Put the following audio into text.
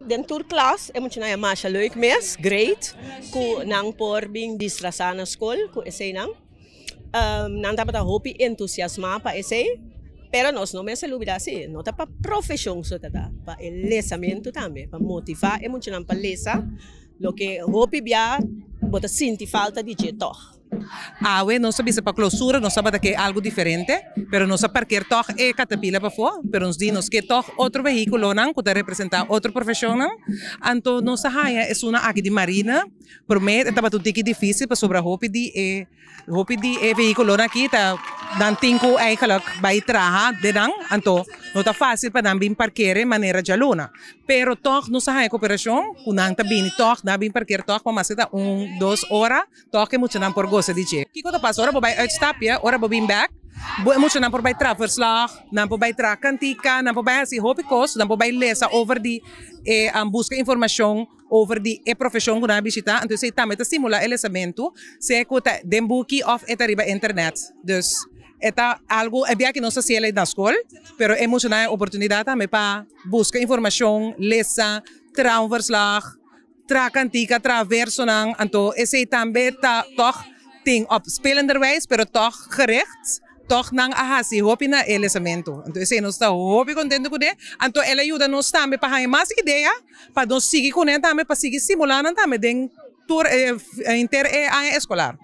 Den tur klas e muchanan a masha leuk mes, great, ku nan por bin disfrasá na skol ku eseinan. Nan tabata hopi entusiasmá pa esei, pero nos no mester lubidá si no ta pa profeshon so ta ta, pa e lesamentu tambe, pa motivá e muchanan pa lesa, loke hopi bia bo ta sinti falta di dje tòg. Awe nos a bisa pa klosura nos tabata ke algu diferente, pero nos a parker tòg e katapila pafó, pero nos di nos ke tòg otro vehíkulonan ku ta representá otro profeshonnan. Anto nos a haña esunnan aki di marina. Promé e tabata un tiki difísil pasobra hopi di e hopi di e vehíkulonan aki ta nan tin ku eigenlijk bai traha den nan, anto no ta fásil pa nan bin parker e manera djaluna. Pero tòg nos a haña koperashon ku nan ta bini tòg, nan a bin parker tòg pa mas ke ta un dos ora. Tòg e muchanan por gosa di dje. Kiko ta pasa ora bo bai uitstapje, ora bo bin bèk, bo e muchanan por bai traha verslag, nan por bai traha kantika, nan por bai hasi hopi kos, nan por bai lesa over di e buska informashon over di e profeshon ku nan a bishitá. Anto esei tambe ta stimulá e lesamentu, sea ku ta den buki òf e ta riba internet. Dus e ta algu, e bia ku nos ta hasiel na skol, pero e muchanan e oportunidat tambe pa buska informashon, lesa, traha un verslag. Traha kantika, traha versonan, anto esei tambe ta tòg tin op spelenderwijs, pero tòg gericht, tòg nan a hasi hopi na e lesamentu. Anto esei nos ta hopi kontentu kuné. Anto el a yuda nos tambe pa haña mas idea pa nos sigui kuné tambe, pa sigui stimulá nan tambe den tur e henter e aña eskolar.